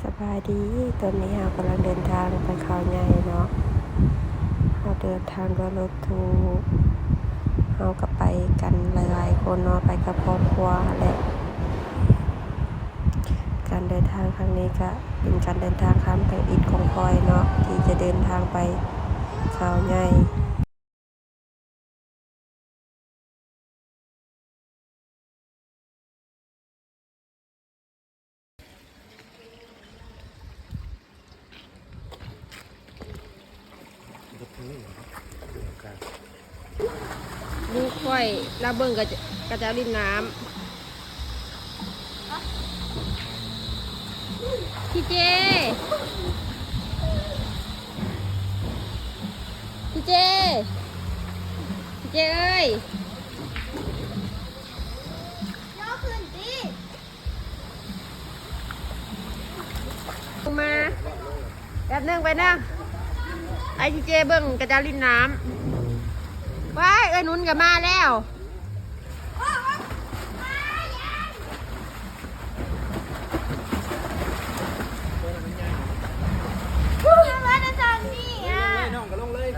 ສະບາຍດີ, ຕອນນີ້ເຮົາກຳລັງເດີນທາງໄປເຂົາໃຫຍ່ເນາະ. ເຮົາເດີນທາງດ້ວຍລົດຕູ້, ເຮົາກໍໄປກັນຫຼາຍໆຄົນເນາະ, ໄປກັບຄອບຄົວແຫຼະ. ການເດີນທາງຄັ້ງນີ້ກໍເປັນການເດີນທາງຄັ້ງທຳອິດຂອງຂ້ອຍເນາະ ທີ່ຈະເດີນທາງໄປເຂົາໃຫຍ່. ລູກຂ້ອຍລາວເບິ່ງກະຈະ ກະຈະຫຼິ້ນນ້ຳ. ພີ່ເຈ ພີ່ເຈ ພີ່ເຈເອີຍ. ລົງມາແປັບໜຶ່ງ ໄປນຳ ໄອ້ເຈເບິ່ງກະຈະຫຼິ້ນນ້ຳ. ວ້າຍ ເອື້ອຍໜຸ່ນກໍມາແລ້ວ. ນ້ອງກໍລົງເລີຍ.